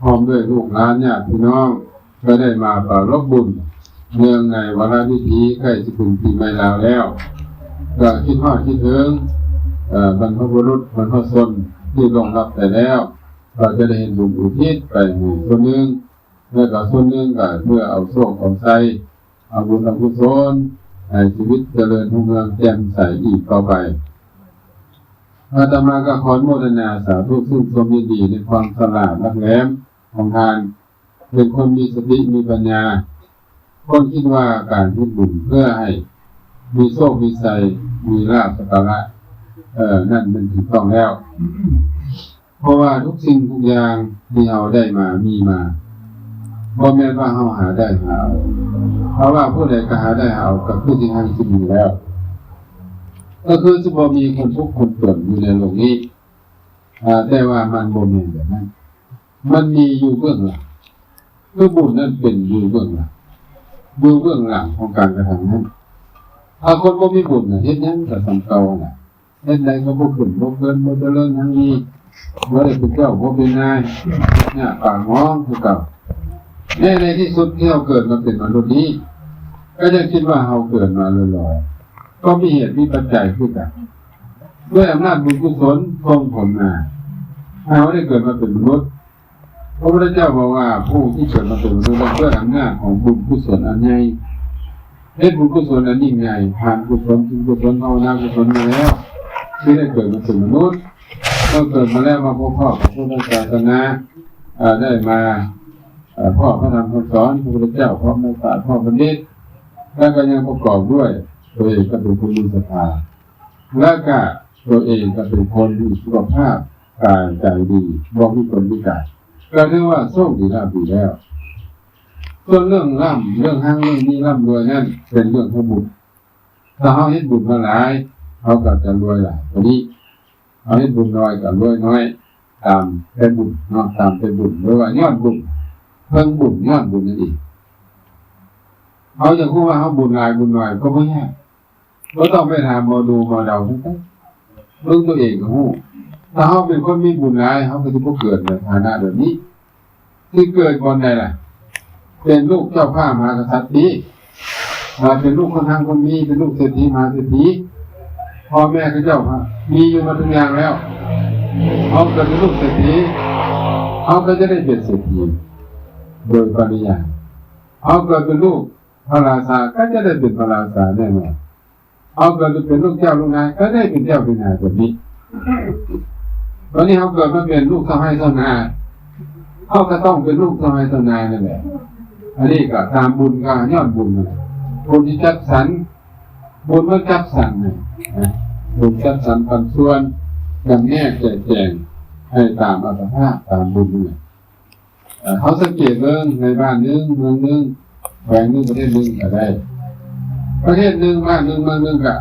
ພ້ອມດ້ວຍລູກຫຼານຍາດພີ່ນ້ອງ ກໍໄດ້ມາປາລົບບຸນ ເນື່ອງໃນວາລະພິທີໃກ້ຊິເປັນປີໃໝ່ລາວແລ້ວ ກໍຄິດຮອດຄິດເຖິງ ເອີ ບັນພະບຸລຸດ ບັນພະຊົນທີ່ລ່ວງລັບໄປແລ້ວ ກໍຈະໄດ້ເຮັດບຸນອຸທິດໄປໃຫ້ສ່ວນໜຶ່ງ ແລະກໍສ່ວນໜຶ່ງກໍເພື່ອເອົາໂຊກເອົາໄຊ ເອົາບຸນເອົາກຸສົນ ໃຫ້ຊີວິດຈະເລີນຮຸ່ງເຮືອງແຈ່ມໃສອີກຕໍ່ໄປ. ອາດຕະມາກໍຂໍອະນຸໂມທະນາສາທຸ ຊື່ນຊົມຍິນດີໃນຄວາມສະຫຼາດຫຼັກແຫຼມຂອງທ່ານ ເປັນຄົນມີສະຕິມີປັນຍາ ຄົນຄິດວ່າການເຮັດບຸນເພື່ອໃຫ້ມີໂຊກມີໄຊ ມີລາບສັກກາລະ ເອີ ນັ້ນແມ່ນຖືກຕ້ອງແລ້ວ. ເພາະວ່າທຸກສິ່ງທຸກຢ່າງທີ່ເຮົາໄດ້ມາມີມາ ບໍ່ແມ່ນວ່າເຮົາຫາໄດ້ຫາເອົາ ເພາະວ່າຜູ້ໃດກໍຫາໄດ້ຫາເອົາ ກໍຄືຊິຮັ່ງມີແລ້ວ ກໍຄືຊິບໍ່ມີຄົນທຸກຄົນຈົນຢູ່ໃນໂລກນີ້ ອາ ແຕ່ວ່າມັນບໍ່ແມ່ນແບບນັ້ນ ມັນມີຢູ່ເບື້ອງຫຼັງ ຄືບຸນນັ້ນເປັນຢູ່ເບື້ອງຫຼັງ ຢູ່ເບື້ອງຫຼັງຂອງການກະທຳນັ້ນ. ຖ້າຄົນບໍ່ມີບຸນນະ ເຮັດຫຍັງກໍສ່ຳເກົ່າຫັ້ນລະ ເຮັດໃດກໍບໍ່ຂຶ້ນ ບໍ່ເກີນ ບໍ່ຈະເລີນຫຍັງນີ້ ບໍ່ໄດ້ເປັນເຈົ້າ ບໍ່ເປັນນາຍ ຍາກປາກງອງຄືເກົ່າ. ແລະໃນທີ່ສຸດທີ່ເຮົາເກີດມາເປັນມະນຸດນີ້ ກໍຍັງຄິດວ່າເຮົາເກີດມາລອຍໆ ກໍມີເຫດມີປັດໄຈຄືກັນ ດ້ວຍອຳນາດບຸນກຸສົນສົ່ງຜົນມາ ໃຫ້ເຮົາໄດ້ເກີດມາເປັນມະນຸດ. ພະພຸດທະເຈົ້າບອກວ່າ ຜູ້ທີ່ເກີດມາເປັນມະນຸດນັ້ນ ດ້ວຍອຳນາດຂອງບຸນກຸສົນອັນໃຫຍ່ ເຮັດບຸນກຸສົນອັນຍິ່ງໃຫຍ່ ທານກຸສົນ ສິນກຸສົນ ພາວະນາກຸສົນມາແລ້ວ ຈຶ່ງໄດ້ເກີດມາເປັນມະນຸດ. ເມື່ອເກີດມາແລ້ວ ມາພົບພໍ້ກັບພຸດທະສາສະໜາ ເອີ ໄດ້ມາ ເອີ ພໍ້ພະທຳຄຳສອນຂອງພະພຸດທະເຈົ້າ ພໍ້ແມ່ນປາດ ພໍ້ບັນດິດ ແລະກໍຍັງປະກອບດ້ວຍຕົວເອງກໍເປັນຄົນມີສັດທາ ແລະກະຕົວເອງກໍເປັນຄົນມີສຸຂະພາບກາຍໃຈດີ ບໍ່ມີຄົນພິການ ກໍຖືວ່າໂຊກດີລາບດີແລ້ວ. ສ່ວນເລື່ອງລ້ຳ ເລື່ອງຮັ່ງ ເລື່ອງມີລ້ຳລວຍນັ້ນ ເປັນເລື່ອງຂອງບຸນ. ຖ້າເຮົາເຮັດບຸນມາຫຼາຍ ເຮົາກໍຈະລວຍຫຼາຍກວ່ານີ້ ເຮົາເຮັດບຸນໜ້ອຍກໍລວຍໜ້ອຍ ຕາມແຕ່ບຸນເນາະ ຕາມແຕ່ບຸນ ຫຼືວ່າຍ້ອນບຸນ ເພິ່ງບຸນ ຍ້ອນບຸນນັ້ນເອງ. ເຮົາຢາກຮູ້ວ່າເຮົາບຸນຫຼາຍບຸນໜ້ອຍກໍບໍ່ຍາກ ບໍ່ຕ້ອງໄປຖາມໝໍດູໝໍເດົາໃຜ ເບິ່ງຕົວເອງກໍຮູ້. ຖ້າເຮົາເປັນຄົນມີບຸນຫຼາຍ ເຮົາກໍຊິບໍ່ເກີດໃນຖານະແບບນີ້. ຊິເກີດບ່ອນໃດລະ? ເປັນລູກເຈົ້າຟ້າມະຫາກະສັດຕິ ວ່າເປັນລູກຄົນຮັ່ງຄົນມີ ເປັນລູກເສດຖີມະຫາເສດຖີ ພໍ່ແມ່ເຂົາເຈົ້າມີຢູ່ໝົດທຸກຢ່າງແລ້ວ. ເຮົາເກີດເປັນລູກເສດຖີ ເຮົາກໍຈະໄດ້ເປັນເສດຖີໂດຍປະລິຍາຍ. ເຮົາເກີດເປັນລູກ ພະລາຊາກໍຈະໄດ້ເປັນພະລາຊາແນ່ນອນ. ເຮົາເກີດເປັນລູກເຈົ້າລູກນາຍ ກໍໄດ້ເປັນເຈົ້າເປັນນາຍແບບນີ້. ບັດນີ້ເຮົາເກີດມາເປັນລູກຊາວໄຮ່ຊາວນາ ເຮົາກໍຕ້ອງເປັນລູກຊາວໄຮ່ຊາວນານັ້ນແຫຼະ. ອັນນີ້ກໍຕາມບຸນ ກໍຍ້ອນບຸນນັ້ນແຫຼະ. ບຸນທີ່ຈັດສັນ ບຸນມັນຈັດສັນໃຫ້ນະ ບຸນຈັດສັນປັນສ່ວນ ຈຳແນກແຈກແຈງໃຫ້ຕາມອັດຕະພາບ ຕາມບຸນນັ້ນແຫຼະ. ເອີ ເຮົາສັງເກດເບິ່ງໃນບ້ານໜຶ່ງ ເມືອງໜຶ່ງ ແຂວງໜຶ່ງ ປະເທດໜຶ່ງກໍໄດ້ ປະເທດໜຶ່ງ ບ້ານໜຶ່ງ ເມືອງໜຶ່ງ ກໍ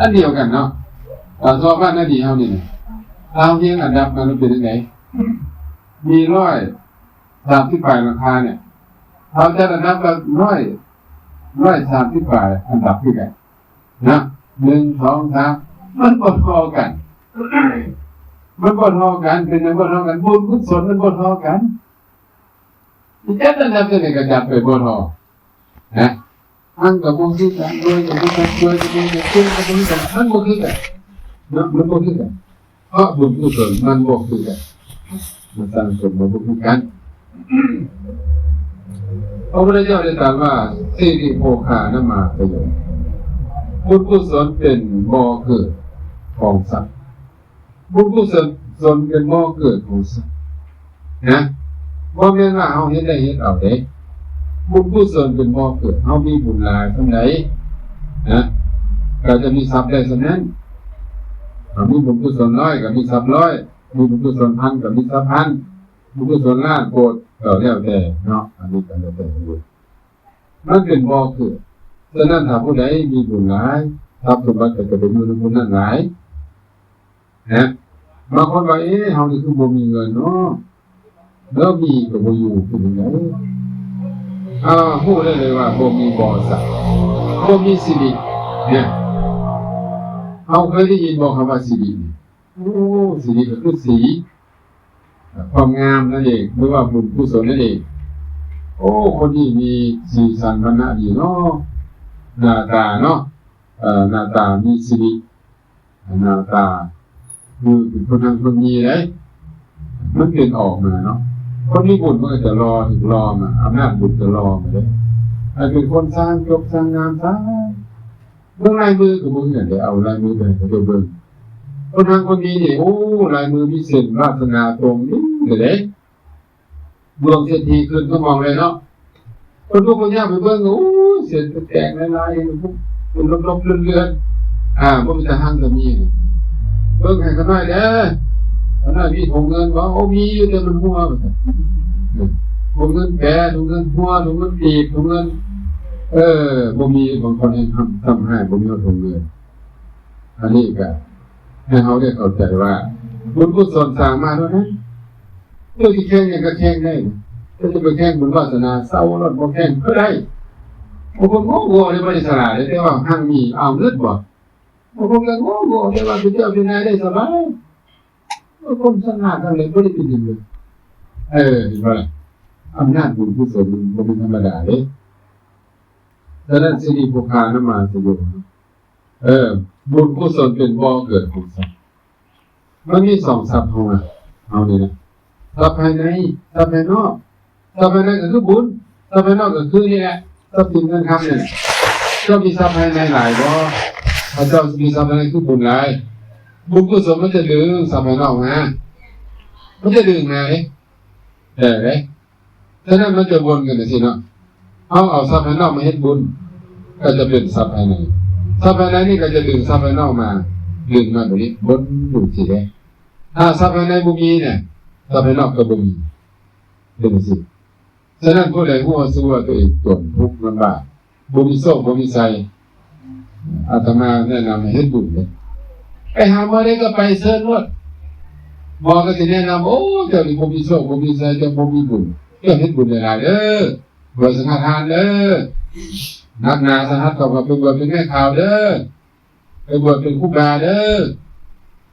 ອັນດຽວກັນເນາະ. ເອີ ສະເພາະບ້ານນາດີເຮົານີ້ນະ ດາວຮຽງອັນດັບມັນເປັນຈັ່ງໃດ? ມີຮ້ອຍສາມສິບປາຍຫຼັງຄານີ້ ເຮົາຈັດອັນດັບກໍຮ້ອຍ ຮ້ອຍສາມສິບປາຍອັນດັບຄືກັນນະ ໜຶ່ງ ສອງ ສາມ ມັນບໍ່ທໍ່ກັນ ມັນບໍ່ທໍ່ກັນ. ເປັນຫຍັງບໍ່ທໍ່ກັນ? ບຸນກຸສົນມັນບໍ່ທໍ່ກັນ. ຊິຈັດອັນດັບຈັ່ງໃດກໍຈັດໄປບໍ່ທໍ່ນະ. ຮັ່ງກໍບໍ່ຄືກັນ ລວຍກໍບໍ່ຄືກັນ ລວຍກໍບໍ່ຄືກັນ ເກັ່ງກໍບໍ່ຄືກັນ ມັນບໍ່ຄືກັນເນາະ ມັນບໍ່ຄືກັນ ເພາະບຸນກຸສົນມັນບໍ່ຄືກັນ ມັນສ້າງສົມມາບໍ່ຄືກັນ. ພະພຸດທະເຈົ້າໄດ້ຕລັດວ່າ ສິລິໂພຄານະມາສະໂຍ ບຸນກຸສົນເປັນບໍ່ເກີດຂອງສັດ. ບຸນກຸສົນເປັນບໍ່ເກີດຂອງສັດນະ ບໍ່ແມ່ນວ່າເຮົາເຮັດໄດ້ເຮັດເອົາເດ້. ບຸນກຸສົນເປັນບໍ່ເກີດ ເຮົາມີບຸນຫຼາຍສ່ຳໃດນະ ກໍຈະມີຊັບໄດ້ສ່ຳນັ້ນ. ເຮົາມີບຸນກຸສົນຮ້ອຍ ກໍມີຊັບຮ້ອຍ ມີບຸນກຸສົນພັນ ກໍມີຊັບພັນ ບຸນກຸສົນລ້ານໂກດ ກໍແລ້ວແຕ່ເນາະ ອັນນີ້ກໍແລ້ວແຕ່ບຸນ ມັນເປັນບໍ່ເກີດ. ສະນັ້ນ ຖ້າຜູ້ໃດມີບຸນຫຼາຍ ຊັບສົມບັດກໍຈະໄປຢູ່ນຳຜູ້ນັ້ນຫຼາຍ. ນະ ບາງຄົນວ່າ ເອ ເຮົານີ້ຄືບໍ່ມີເງິນເນາະ ແລ້ວມີກໍບໍ່ຢູ່ ເປັນຈັ່ງໃດ? ເຮົາຮູ້ໄດ້ເລີຍວ່າບໍ່ມີບໍ່ສັດ ບໍ່ມີສິລິນະ. ເຮົາເຄີຍໄດ້ຍິນບໍ່ຄຳວ່າສິລິນີ້? ໂອ້ ສິລິກໍຄືສີ ຄວາມງາມນັ້ນເອງ ຫຼືວ່າບຸນກຸສົນນັ້ນເອງ. ໂອ້ ຄົນນີ້ມີສີສັນວັນນະດີເນາະ ໜ້າຕາເນາະ ເອີ ໜ້າຕາມີສິລິ ໜ້າຕາຄືເປັນຄົນຮັ່ງຄົນມີເດ້ ມັນເປັນອອກມາເນາະ. ຄົນມີບຸນມັນກໍຈະຫຼໍ່ ຖືກຫຼໍ່ມາ ອຳນາດບຸນຈະຫຼໍ່ມາເດ້. ໃຫ້ເປັນຄົນຊ່າງຈົບຊ່າງງາມຊະ ເບິ່ງລາຍມືກໍບໍ່ເຫັນໄດ້ ເອົາລາຍມືໄປໃຫ້ເຂົາເຈົ້າເບິ່ງ. ຄົນຮັ່ງຄົນມີນີ້ ໂອ້ ລາຍມືມີເສັ້ນວາດສະໜາຕົງນີ້ເດ້ ດວງເສດຖີຂຶ້ນກໍມອງເລີຍເນາະ. ຄົນທຸກຄົນຍາກໄປເບິ່ງ ໂອ້ ເສັ້ນແຕກຫຼາຍໆ ເປັນລົບໆເລື່ອນໆ ອ່າ ບໍ່ມີຕາຮັ່ງກໍມີ. ເບິ່ງໃຫ້ຂ້ານ້ອຍເດີ້ ຂ້ານ້ອຍມີຖົງເງິນບໍ່? ໂອ້ ມີຢູ່ ແຕ່ມັນຮົ່ວ ວ່າຊັ້ນ. ຖົງເງິນແປ ຖົງເງິນຮົ່ວ ຖົງເງິນຕີບ ຖົງເງິນ ເອີ ບໍ່ມີ. ບາງຄົນແຮງທຳ ທຳຮ້າຍ ບໍ່ມີຖົງເງິນ. ອັນນີ້ກໍໃຫ້ເຮົາໄດ້ເຂົ້າໃຈວ່າ ບຸນກຸສົນສ້າງມາເທົ່ານັ້ນ ເຈົ້າຊິແຂ່ງຫຍັງກໍແຂ່ງໄດ້ ເຈົ້າຈະໄປແຂ່ງບຸນວາສະໜາ ເຊົາໂລດ ບໍ່ແຂ່ງກໍໄດ້. ບາງຄົນໂງ່ໆເດ້ ບໍ່ໄດ້ສະຫຼາດເດ້ ແຕ່ວ່າຮັ່ງມີ ເອົາເງິນບໍ່? ບາງຄົນກໍໂງ່ໆ ແຕ່ວ່າເປັນເຈົ້າເປັນນາຍໄດ້ສະບາຍ. ບາງຄົນສະຫຼາດທັງນັ້ນ ບໍ່ໄດ້ເປັນຫຍັງເລີຍ. ເອີ ເຫັນບໍ່ລະ? ອຳນາດບຸນກຸສົນມັນບໍ່ແມ່ນທຳມະດາເດ້. ສະນັ້ນ ສິລິໂພຄານຳມາສະໂຍ ເອີ ບຸນກຸສົນເປັນບໍ່ເກີດຂອງຊັບ. ມັນມີສອງຊັບເຮົານະ ເຮົານີ້ນະ ຊັບພາຍໃນ ຊັບພາຍນອກ. ຊັບພາຍໃນກໍຄືບຸນ ຊັບພາຍນອກກໍຄືນີ້ແຫຼະ ຊັບສິນເງິນຄຳນີ້ແຫຼະ. ເຈົ້າມີຊັບພາຍໃນຫຼາຍບໍ່? ຖ້າເຈົ້າມີຊັບພາຍໃນຄືບຸນຫຼາຍ ບຸນກຸສົນມັນຈະດຶງຊັບພາຍນອກມາ ມັນຈະດຶງມາເດ້ ແຕ່ເດ້ ສະນັ້ນມັນຈະວົນກັນຈັ່ງຊີ້ເນາະ. ເຮົາເອົາຊັບພາຍນອກມາເຮັດບຸນ ກໍຈະເປັນຊັບພາຍໃນ ຊັບພາຍໃນນີ້ກໍຈະດຶງຊັບພາຍນອກມາ ດຶງມາແບບນີ້ ວົນຢູ່ຊີ້ເດ້. ຖ້າຊັບພາຍໃນບໍ່ມີນີ້ ຊັບພາຍນອກກໍບໍ່ມີ ເປັນຈັ່ງຊີ້. ສະນັ້ນ ຜູ້ໃດຮູ້ວ່າ ຮູ້ວ່າຕົວເອງຈົນ ທຸກລຳບາກ ບໍ່ມີໂຊກບໍ່ມີໄຊ ອາດຕະມາແນະນຳໃຫ້ເຮັດບຸນເດ້. ໄປຫາໝໍໃດກໍໄປເຊີນໂລດ ໝໍກໍຊິແນະນຳ ໂອ້ ເຈົ້ານີ້ບໍ່ມີໂຊກບໍ່ມີໄຊ ເຈົ້າບໍ່ມີບຸນ ເຈົ້າເຮັດບຸນຫຼາຍໆເດີ້ ບວດສັງຄະທານເດີ້ ໜັກໜາສາຫັດເຂົ້າກໍໄປບວດເປັນແມ່ຂາວເດີ້ ໄປບວດເປັນຄູບາເດີ້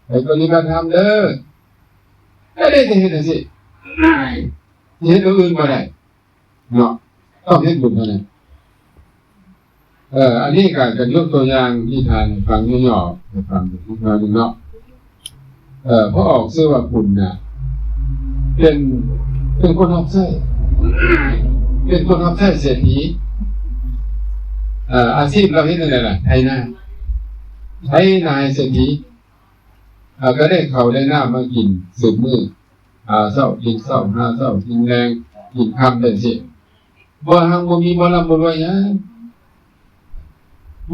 ໄປປະລິບັດທຳເດີ້. ແຕ່ໄດ້ແຕ່ເຮັດຈັ່ງຊີ້ ຊິເຮັດແນວອື່ນບໍ່ໄດ້ເນາະ ຕ້ອງເຮັດບຸນເທົ່ານັ້ນ. ເອີ ອັນນີ້ກໍ ກໍຍົກຕົວຢ່າງນິທານໃຫ້ຟັງຫຍໍ້ໆ ໃຫ້ຟັງອີກໜ້ອຍໜຶ່ງເນາະ. ເອີ ພໍ່ອອກຊື່ວ່າປຸນນະ ເປັນ ເປັນຄົນຮັບໃຊ້ ເປັນຄົນຮັບໃຊ້ເສດຖີ. ເອີ ອາຊີບລາວເຮັດແນວໃດລະ? ໄຖນາ ໄຖນາໃຫ້ເສດຖີ. ເອີ ກໍໄດ້ເຂົ້າໄດ້ນ້ຳມາກິນສືບມື້ ຫາເຊົ້າກິນເຊົ້າ ຫາເຊົ້າກິນແລງ ກິນຄ່ຳໄປຊີ້. ບໍ່ຮັ່ງບໍ່ມີ ບໍ່ລ່ຳບໍ່ລວຍຫຍັງ.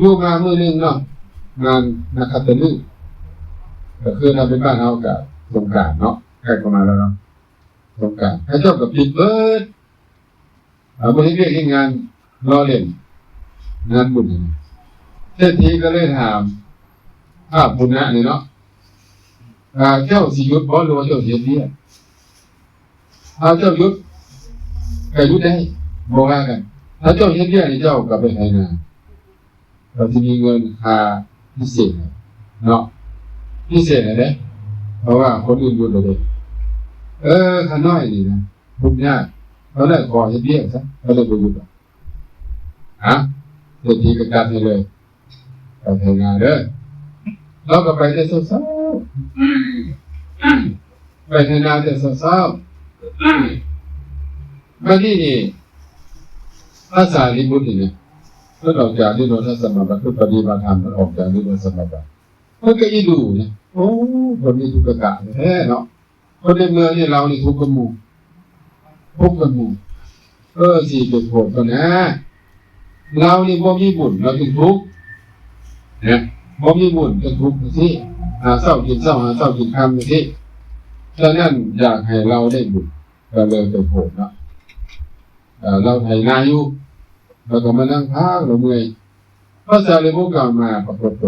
ຢູ່ມາມື້ໜຶ່ງເນາະ ງານນັກຂັດຕະລຶ ກໍຄືຖ້າເປັນບ້ານເຮົາກໍສົງການເນາະ ໃກ້ເຂົ້າມາແລ້ວເນາະ ສົງການ ເຂົາເຈົ້າກໍປິດເບິດ ເອີ ບໍ່ເຮັດວຽກເຮັດງານ ລໍເຫຼັ້ນງານບຸນ. ເສດຖີກໍເລີຍຖາມພະບຸນນະນີ້ເນາະ ອ່າ ເຈົ້າຊິຢຸດບໍ່ ຫຼືວ່າເຈົ້າຊິເຮັດວຽກ? ຖ້າເຈົ້າຢຸດກໍຢຸດໄດ້ ບໍ່ວ່າກັນ. ຖ້າເຈົ້າເຮັດວຽກນີ້ ເຈົ້າກໍໄປໄຖນາ ກໍຊິມີເງິນຄ່າພິເສດເນາະ ພິເສດເດ້ ເພາະວ່າຄົນອື່ນຢຸດແລ້ວເດ້. ເອີ ຂ້ານ້ອຍນີ້ນະ ທຸກຍາກ ຂ້ານ້ອຍຂໍເຮັດວຽກຊະ ຂ້ານ້ອຍບໍ່ຢຸດດອກ. ຮະ ເສດຖີກໍຈັດໃຫ້ເລີຍ ໄປໄຖນາເດີ້. ລາວກໍໄປແຕ່ເຊົ້າໆ ໄປໄຖນາແຕ່ເຊົ້າໆ. ບັດນີ້ນີ້ ພະສາລີບຸດນີ້ນະ ເພິ່ນອອກຈາກນິໂຣທະສະມາບັນ ເພິ່ນປະຕິບັດທຳ ເພິ່ນອອກຈາກນິໂຣທະສະມາບັນ ເພິ່ນກໍອີດູນະ ໂອ້ ຄົນນີ້ທຸກກະຕະແທ້ເນາະ. ຄົນໃນເມືອງນີ້ ລາວນີ້ທຸກກວ່າໝູ່ ທຸກກວ່າໝູ່. ເອີ ຊິໄປໂທດເພິ່ນນະ ລາວນີ້ບໍ່ມີບຸນ ລາວຈຶ່ງທຸກນະ ບໍ່ມີບຸນຈຶ່ງທຸກຈັ່ງຊີ້ ຫາເຊົ້າກິນເຊົ້າ ຫາເຊົ້າກິນຄ່ຳຈັ່ງຊີ້. ສະນັ້ນ ຢາກໃຫ້ລາວໄດ້ບຸນ ກໍເລີຍໄປໂທດເນາະ. ເອີ ລາວໄຖນາຢູ່ ແລ້ວກໍມານັ່ງພັກ ລາວເມື່ອຍ. ພະສາລີບຸດກໍມາປາກົດໂຕ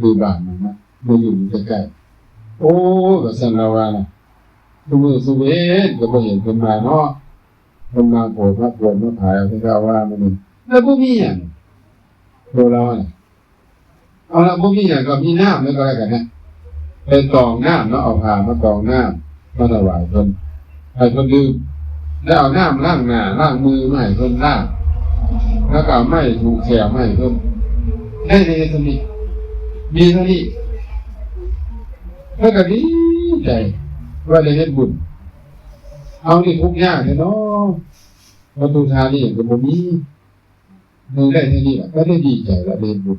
ຢູ່ບ້ານນັ້ນນະ ມາຢູ່ໃກ້ໆ. ໂອ້ຍ ວ່າຊັ້ນລາວວ່ານະ ຊຸມື້ຊຸເວັນກໍບໍ່ເຫັນເພິ່ນມາເນາະ ເພິ່ນມາໂພດມາໂພດມາຜາຍເອົາແຕ່ເຈົ້າວ່າມື້ນີ້ ແລ້ວບໍ່ມີຫຍັງ ໂຕລາວນະ. ເອົາລະ ບໍ່ມີຫຍັງກໍມີນ້ຳແລ້ວກໍແລ້ວກັນນະ ໄປຕອງນ້ຳເນາະ ເອົາຜ້າມາຕອງນ້ຳມາຖວາຍເພິ່ນ. ໃຫ້ເພິ່ນດື່ມ ແລ້ວເອົານ້ຳລ້າງໜ້າລ້າງມືມາໃຫ້ເພິ່ນລ້າງ ແລ້ວກໍເອົາໄມ້ຖູແຂ້ວມາໃຫ້ເພິ່ນ ໄດ້ແຕ່ເຮັດສ່ຳນີ້ ມີເທົ່ານີ້ ເພິ່ນກໍດີໃຈວ່າໄດ້ເຮັດບຸນ. ເຮົານີ້ທຸກຍາກແທ້ເນາະ ວັດຖຸທາດອີ່ຫຍັງກໍບໍ່ມີ ໜຶ່ງໄດ້ເທົ່ານີ້ລະ ກໍໄດ້ດີໃຈລະ ໄດ້ເຮັດບຸນ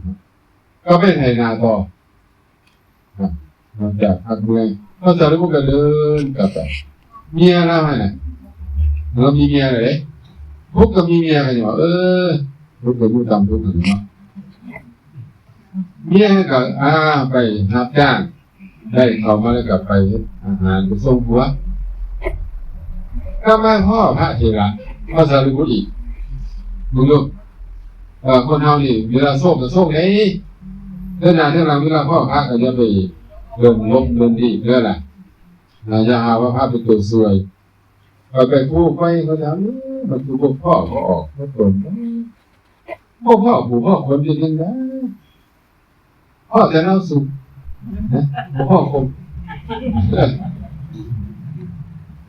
ກໍໄປໄຖນາຕໍ່. ຫຼັງຈາກພັກເມື່ອຍ ພະສາລີບຸດກໍເດີນກັບໄປ ເມຍລາວຫັ້ນນະ ລາວມີເມຍແລ້ວເດ້ ພຸດກໍມີເມຍກັນຢູ່ວ່າ ເອີ ພຸດກໍຢູ່ຕາມພຸດຫັ້ນເນາະ ເມຍກໍ ອ່າ ໄປຮັບຈ້າງ ໄດ້ເຂົ້າມາແລ້ວກໍໄປເຮັດອາຫານໄປສົ່ງຜົວ ກໍມາພໍ້ພະເຖລະ ພະສາລີບຸດອີກ ເບິ່ງດູ ເອີ ຄົນເຮົານີ້ເວລາໂຊກກໍໂຊກເດ້ ເທື່ອໜ້າເທື່ອຫຼັງເວລາພໍ້ພະກໍຢ່າໄປເດີນຫຼົບເດີນຫຼີກເດີລະ ຢ່າຫາວ່າພະເປັນຕົວຊ່ວຍ ຂ້ອຍໄປຄູ່ໄຟເຂົາຖາມ ເອີ ມັນຄືບໍ່ພໍ້ບໍ່ອອກບໍ່ຕົນ ບໍ່ພໍ້ຜູ້ພໍ້ຄົນເປັນຈັ່ງໃດ ພໍ້ແຕ່ລາວສຸກ ບໍ່ພໍ້ຄົນ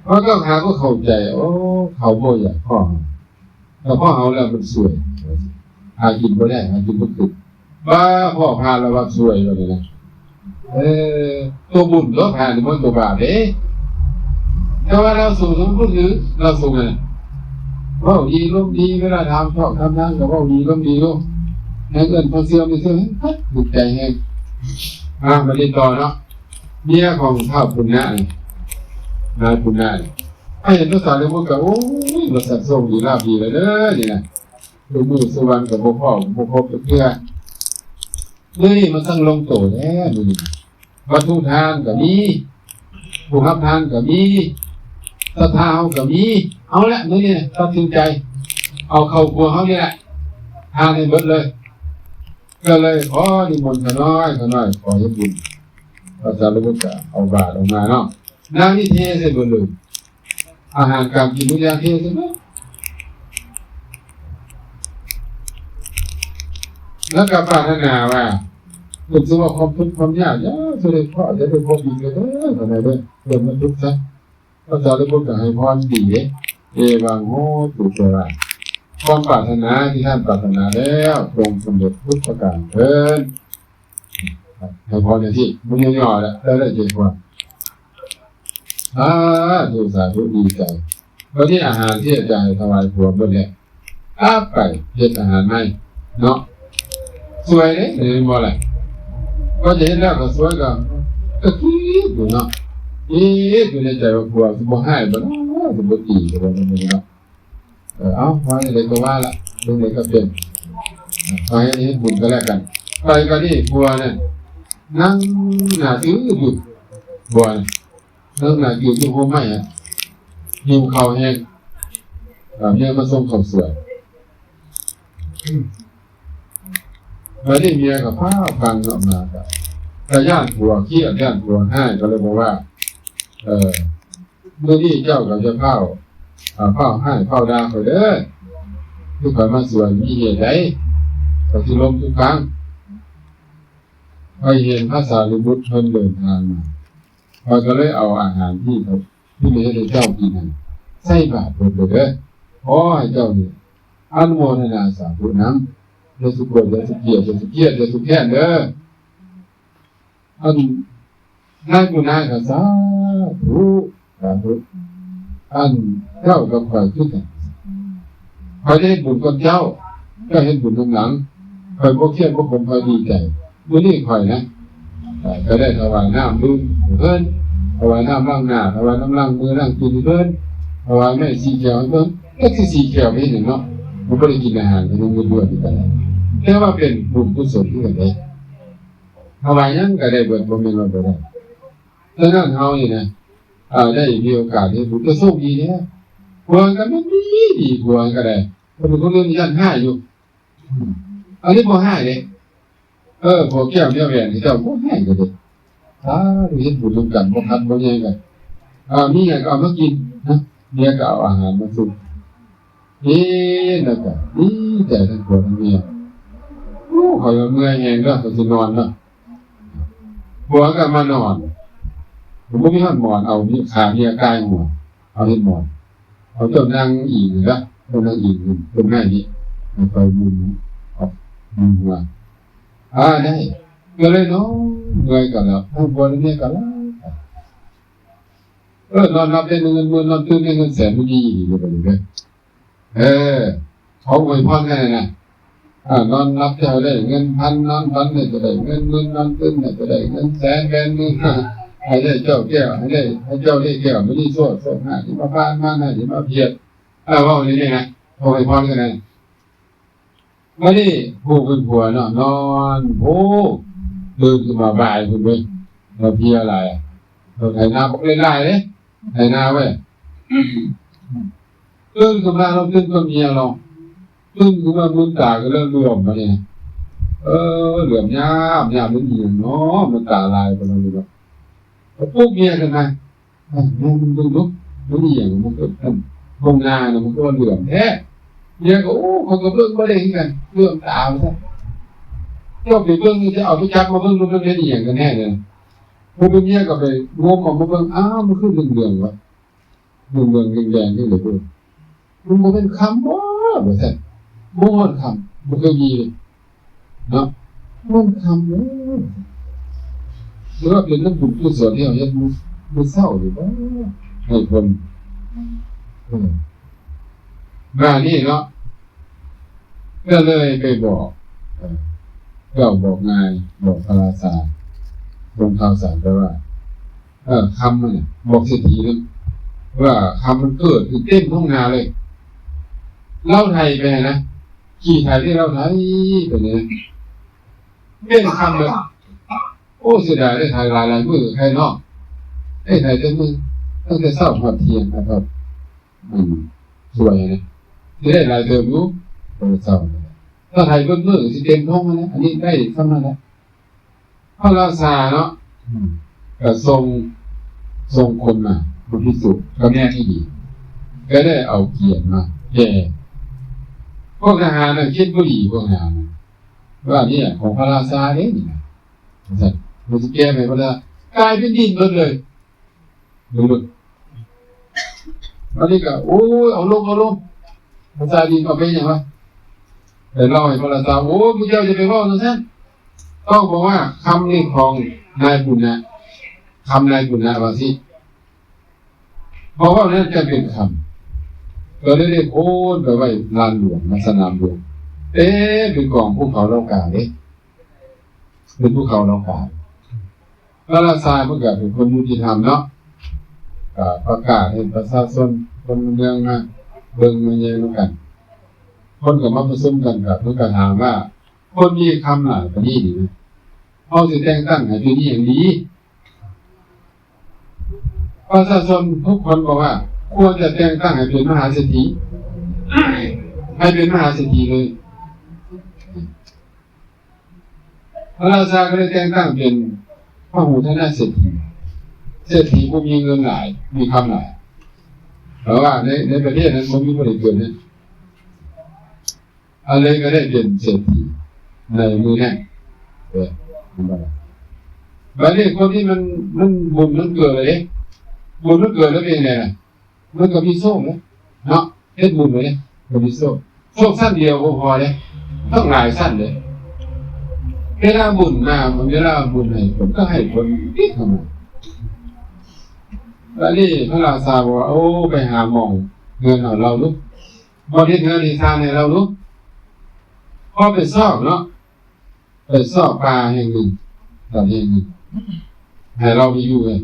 ເຮົາຕ້ອງຫາຄວາມເຂົ້າໃຈ ໂອ້ ເຂົາບໍ່ຢາກພໍ້ເຮົາ ຖ້າພໍ້ເຮົາແລ້ວມັນຊ່ວຍ ຫາກິນບໍ່ໄດ້ ຫາກິນບໍ່ຂຶ້ນ ວ່າພໍ້ພະລະວ່າຊ່ວຍວ່ານີ້ນະ ເອີ ຕົວບຸນຕົວພະນີ້ບໍ່ຕົວບາບເດ້ ແຕ່ວ່າລາວສູງ ສົມມຸດຄືລາວສູງນະ ເວົ້າດີລົມດີ ເວລາຖາມຊອກຖາມນາງກໍເວົ້າດີລົມດີຢູ່ ແຮງເອີ້ນພໍ່ເຊື່ອແມ່ເຊື່ອ ແຮງຄັກຖືກໃຈແຮງ ອ່າ ມາເຮັດຕໍ່ເນາະ ເມຍຂອງທ້າວປຸນນະ ນາຍປຸນນະ ໄປເຫັນພະສາລີບຸດກໍ ໂອ້ຍ ວ່າຊັ້ນ ໂຊກດີລາບດີແລ້ວເດີນີ້ນະ ທຸກມື້ສູ່ວັນກໍບໍ່ພໍ້ບໍ່ຄົບຈັກເທື່ອ ມື້ນີ້ມັນຊ່າງລົງໂຕແທ້ມື້ນີ້ ວັດຖຸທານກໍມີ ຜູ້ຮັບທານກໍມີ ສັດທາເຮົາກໍມີ ເອົາລະ ມື້ນີ້ຕັດສິນໃຈ ເອົາເຂົ້າຄົວເຮົານີ້ແຫຼະ ທານໃຫ້ເບິດເລີຍ ກໍເລີຍຂໍນິມົນຂ້ານ້ອຍ ຂ້ານ້ອຍຂໍເຮັດບຸນ ພະສາລີບຸດກໍເອົາບາດອອກມາເນາະ ນາງນີ້ເທໃສ່ເບິດເລີຍ ອາຫານການກິນທຸກຢ່າງເທໃສ່ເບິດ ແລ້ວກໍປາດຖະໜາວ່າ ເພິ່ນຊິວ່າຄວາມທຸກຄວາມຍາກ ຢ່າຊິໄດ້ເພາະ ຢ່າໄດ້ພົບອີກເດີ ເດີ ເພິ່ນວ່າທຸກຊະ ພະສາລີບຸດກໍໃຫ້ພອນດີເດ້ ເອວັງໂຫຕຸ ແປວ່າ ຄວາມປາດຖະໜາທີ່ທ່ານປາດຖະໜາແລ້ວ ຈົ່ງສຳເລັດທຸກປະການເທີ້ນ ໃຫ້ພອນຈັ່ງຊີ້ ມັນຫຍໍ້ໆແຫຼະ ໄດ້ໄດ້ໃຈຄວາມ ສາທຸ ສາທຸ ດີໃຈ ບັດນີ້ອາຫານທີ່ອາຈານໃຫ້ຖວາຍຜົວເບິດແລ້ວ ອາ ໄປເຮັດອາຫານໃໝ່ເນາະ ສວຍເດ້ ເຫັນບໍ່ລະ ວ່າຈະເຮັດແລ້ວກໍສວຍ ກໍ ກໍຄິດຢູ່ເນາະ ຄິດຢູ່ໃນໃຈວ່າຜົວຊິບໍ່ຮ້າຍບໍ່ເນາະ ຊິບໍ່ຕີບໍ່ເນາະ ເອີ ເອົາ ວ່າຈັ່ງໃດກໍວ່າລະ ຈັ່ງໃດກໍເປັນ ເອີ ຂໍໃຫ້ເຮັດບຸນກັນແລ້ວກັນ ໄປກໍດີ ຜົວນັ້ນ ນັ່ງໜ້າອືດຢູ່ ຜົວນັ້ນ ນັ່ງໜ້າອືດຢູ່ໂຮມໄມ້ ຫິວເຂົ້າແຮງ ເອີ ເມຍມາສົ່ງເຂົ້າສວຍ ບັດນີ້ເມຍກໍຟ້າວຟັ່ງເນາະ ມາກໍ ກໍຢ້ານຜົວຄຽດ ຢ້ານຜົວຮ້າຍ ກໍເລີຍບອກວ່າ ເອີ ມື້ນີ້ເຈົ້າກໍຢ່າຟ້າວ ອ່າ ຟ້າວຮ້າຍຟ້າວດ່າຂ້ອຍເດີ ຄືຂ້ອຍມາສວຍມີເຫດໃດ ຂ້ອຍຊິລົມທຸກຄັ້ງ ຂ້ອຍເຫັນພະສາລີບຸດເພິ່ນເດີນທາງມາ ຂ້ອຍກໍເລີຍເອົາອາຫານທີ່ ທີ່ໄດ້ເຮັດໃຫ້ເຈົ້າກິນນັ້ນ ໃສ່ບາດເພິ່ນເລີຍເດີ ຂໍໃຫ້ເຈົ້ານີ້ອະນຸໂມທະນາສາທຸນຳ ຢ່າສຸໂກດ ຢ່າສຸກຽດ ຢ່າສຸກຽດ ຢ່າສຸກແຄ້ນເດີ. ອັນນາຍຜູ້ນາຍກໍ ສາທຸ ສາທຸ ອັນເຈົ້າກັບຂ້ອຍຄືກັນ ຂ້ອຍໄດ້ເຮັດບຸນກ່ອນເຈົ້າ ເຈົ້າເຮັດບຸນນຳຫຼັງ ຂ້ອຍບໍ່ຄຽດບໍ່ຂົມ ຂ້ອຍດີໃຈ ມື້ນີ້ຂ້ອຍນະ ກໍໄດ້ຖວາຍນ້ຳດື່ມໃຫ້ເພິ່ນ ຖວາຍນ້ຳລ້າງໜ້າ ຖວາຍນ້ຳລ້າງມືລ້າງຕີນໃຫ້ເພິ່ນ ຖວາຍໄມ້ສີແຂ້ວໃຫ້ເພິ່ນ ຈັກຊິສີແຂ້ວໄປເຮັດຫຍັງເນາະ ມັນບໍ່ໄດ້ກິນອາຫານ ກໍຍັງເດືອດໆຢູ່ກັນ ແຕ່ວ່າເປັນບຸນກຸສົນຄືກັນເດ້. ຖວາຍຫຍັງກໍໄດ້ເບິດ ບໍ່ແມ່ນວ່າບໍ່ໄດ້. ສະນັ້ນເຮົານີ້ນະ ເອີ ໄດ້ມີໂອກາດເຮັດບຸນ ກໍໂຊກດີແທ້. ຜົວກໍແມ່ນດີ ຜົວກໍໄດ້ ເພິ່ນເປັນຄົນອື່ນຢ້ານຮ້າຍຢູ່ ອັນນີ້ບໍ່ຮ້າຍເດ້. ເອີ ພວກແກ້ວເມຍແຫວນເຂົາເຈົ້າບໍ່ຮ້າຍກັນເດ້. ສາທຸ ເຮັດບຸນນຳກັນ ບໍ່ຂັດບໍ່ແຍ່ງກັນ ເອີ ມີຫຍັງກໍເອົາມາກິນນະ ເມຍກໍເອົາອາຫານມາສູ່ ເອີ ແລ້ວກໍດີໃຈທັງຜົວທັງເມຍ. ໂອ້ ຂ້ອຍວ່າເມື່ອຍແຮງເດີ ຂ້ອຍຊິນອນເນາະ. ຜົວກໍມານອນ ບໍ່ມີຮອດໝອນ ເອົາຂາເມຍກ່າຍຫົວ ເອົາເຮັດໝອນ ເອົາເຈົ້ານັ່ງອີງນີ້ລະ ເຈົ້ານັ່ງອີງນີ້ ຕົ້ນໄມ້ນີ້ ໃຫ້ໄຟໝູນອອກ ໝູນຫົວ ອາ ໄດ້ ກໍເລີຍນອນ ເມື່ອຍກໍຫຼັບ ໃຫ້ຜົວແລະເມຍກໍຫຼັບ ເອີ ນອນຫຼັບໄດ້ເງິນໝື່ນ ນອນຕື່ນໄດ້ເງິນແສນ ມັນດີອີ່ຫຼີເດ້ ບັດນີ້ເດີ. ເອີ ເຂົາອວຍພອນກັນນະ ເອີ ນອນຫຼັບແລ້ວໄດ້ເງິນພັນ ນອນຝັນແລ້ວຈະໄດ້ເງິນໝື່ນ ນອນຕື່ນແລ້ວຈະໄດ້ເງິນແສນ ແບນມື ໃຫ້ໄດ້ເຈົ້າແກ້ວ ໃຫ້ໄດ້ ໃຫ້ເຈົ້າໄດ້ແກ້ວມະນີໂຊດ ໂຊກລາບທີ່ມາຜ່ານມາໃຫ້ທີ່ມາພຽດ ເອີ ເວົ້ານີ້ນະ ເຂົາອວຍພອນກັນນະ. ມານີ້ຜູ້ເປັນຜົວເນາະ ນອນ ໂອ້ ຕື່ນຂຶ້ນມາບ່າຍພຸ້ນເວີຍ ເພຍຫຼາຍ ໄຖນາບັກຫຼາຍໆເດ້ ໄຖນາເວີຍ ຕື່ນຂຶ້ນມາລາວຕື່ນກ່ອນເມຍລາວ ຕື່ນຂຶ້ນມາມືນຕາກໍເລີ່ມເຫຼື້ອມບາດນີ້ ເອີ ເຫຼື້ອມຍາບໆ ມັນອີ່ຫຍັງເນາະ ມັນຕາລາຍປານນັ້ນເນາະ ກໍປຸກເມຍຂຶ້ນມາ ເອີ ແມ່ນເບິ່ງດູ ມັນອີ່ຫຍັງ ມັນກໍ ເບິ່ງໜ້ານະ ມັນກໍວ່າເຫຼື້ອມແທ້ ເມຍກໍ ໂອ້ ຂ້ອຍກໍເບິ່ງບໍ່ໄດ້ຄືກັນ ເຫຼື້ອມຕາວ່າຊັ້ນ ເຈົ້າໄປເບິ່ງ ຈະເອົາໄປຈັບມາເບິ່ງດູ ມັນເປັນອີ່ຫຍັງກັນແນ່ເນາະ ຜູ້ເປັນເມຍກໍໄປງົມເອົາມາເບິ່ງ ອ້າວ ມັນຄືເຫຼື້ອມໆວະ ເຫຼື້ອມໆແດງໆ ຈັ່ງໃດພຸ້ນ ມັນບໍ່ແມ່ນຄຳບໍ ວ່າຊັ້ນ ບໍ່ຮອດຄຳ ບໍ່ເຄີຍມີເລີຍເນາະ ມັນຄຳບໍ ຫຼືວ່າເປັນນຳບຸນກຸສົນທີ່ເຮົາເຮັດມື້ ມື້ເຊົ້ານີ້ບໍ ໃຫ້ຜົນ ເອີ ບາດນີ້ເນາະ ກໍເລີຍໄປບອກ ເອີ ເຈົ້າບອກນາຍ ບອກພະລາຊາ ສົ່ງຂ່າວສານໄປວ່າ ເອີ ຄຳມັນນະ ບອກເສດຖີນະ ວ່າຄຳມັນເກີດຂຶ້ນເຕັມທົ່ງນາເລີຍ ລາວໄຖໄປຫັ້ນນະ ຂີ່ໄຖທີ່ລາວໄຖໄປນີ້ນະ ເຕັມຄຳເລີຍ ໂອ້ ເສຍດາຍເດ້ ໄຖຫຼາຍໆມື້ໄຄເນາະ ໄດ້ໄຖແຕ່ມື້ ຕັ້ງແຕ່ເຊົ້າຮອດທ່ຽງ ຮອດ ອັນ ສວຍນະ ຊິໄດ້ຫຼາຍເຕີບຢູ່ ຕອນເຊົ້າ ຖ້າໄຖເບິດມື້ຊິເຕັມທົ່ງຫັ້ນແຫຼະ ອັນນີ້ໄດ້ສ່ຳນັ້ນແຫຼະ ພະລາຊາເນາະ ອືມ ກໍສົ່ງ ສົ່ງຄົນມາ ມາພິສູດກັບແນມທີ່ດີ ກໍໄດ້ເອົາກຽນມາແກ່ ພວກທະຫານນັ້ນຄິດບໍ່ດີ ພວກທະຫານນັ້ນ ວ່ານີ້ຂອງພະລາຊາເດ້ນີ້ນະ ວ່າຊັ້ນ ມັນຊິແກ່ໃຫ້ພະລາ ກາຍເປັນດິນເບິດເລີຍ ເບິ່ງໂລດ ບາດນີ້ກໍ ໂອ້ຍ ເອົາລົງ ເອົາລົງ ພະລາຊາດິນເອົາໄປຫຍັງວະ ໄປເລົ່າໃຫ້ພະລາຊາ ໂອ້ຍ ໝູ່ເຈົ້າຢ່າໄປເວົ້າຈັ່ງຊັ້ນ ຕ້ອງບອກວ່າຄຳນີ້ຂອງນາຍບຸນນະ ຄຳນາຍບຸນນະວ່າຊີ້ ເພາະວ່ານັ້ນຈະເປັນຄຳ ກໍເລີຍໄດ້ໂພນໄປໄວ້ລານຫຼວງ ລານສະໜາມຫຼວງ ເຕັມເປັນກອງພູເຂົາເລົ່າກາເດ້ ເປັນພູເຂົາເລົ່າກາ ພະລາຊາເພິ່ນກໍເປັນຄົນຍຸຕິທຳເນາະ ກໍປະກາດໃຫ້ປະຊາຊົນຄົນເມືອງມາເບິ່ງມາແຍງນຳກັນ ຄົນກໍມາປະຊຸມກັນ ກໍເພິ່ນກໍຖາມວ່າ ຄົນມີຄຳຫຼາຍປານນີ້ນີ້ນະ ເຮົາຊິແຕ່ງຕັ້ງໃຫ້ເປັນອີ່ຫຍັງດີ? ປະຊາຊົນທຸກຄົນບອກວ່າ ຄວນຈະແຕ່ງຕັ້ງໃຫ້ເປັນມະຫາເສດຖີ ໃຫ້ເປັນມະຫາເສດຖີເລີຍ. ພະລາຊາກໍເລີຍແຕ່ງຕັ້ງເປັນພະຫູທະນະເສດຖີ ເສດຖີຜູ້ມີເງິນຫຼາຍ ມີຄຳຫຼາຍ ເພາະວ່າໃນ ໃນປະເທດນັ້ນບໍ່ມີຜູ້ໃດເກີນນັ້ນ ອັນເລີຍກໍໄດ້ເປັນເສດຖີໃນມື້ນັ້ນ ເອີ ບາດນີ້ຄົນທີ່ມັນ ມັນບຸນມັນເກີດແລ້ວເດ້ ບຸນມັນເກີດແລ້ວເປັນຈັ່ງໃດລະ? ມັນກໍມີໂຊກເດ້ເນາະ ເຮັດບຸນໄວ້ເດ້ ກໍມີໂຊກ ໂຊກຊັ້ນດຽວບໍ່ພໍເດ້ ຕ້ອງຫຼາຍຊັ້ນເດ້ ເວລາບຸນມາ ເວລາບຸນໃຫ້ຜົນ ກໍໃຫ້ຜົນຕິດເຂົ້າມາ ບາດນີ້ພະລາຊາບອກວ່າ ໂອ້ ໄປຫາໝ່ອງເຮືອນເອົາລາວດູ ບໍ່ເຮັດເຮືອນເຮັດຊານໃຫ້ລາວດູ ພໍໄປຊອກເນາະ ໄປຊອກປ່າແຫ່ງໜຶ່ງ ຕອນແຫ່ງໜຶ່ງ ໃຫ້ລາວໄປຢູ່ເລີຍ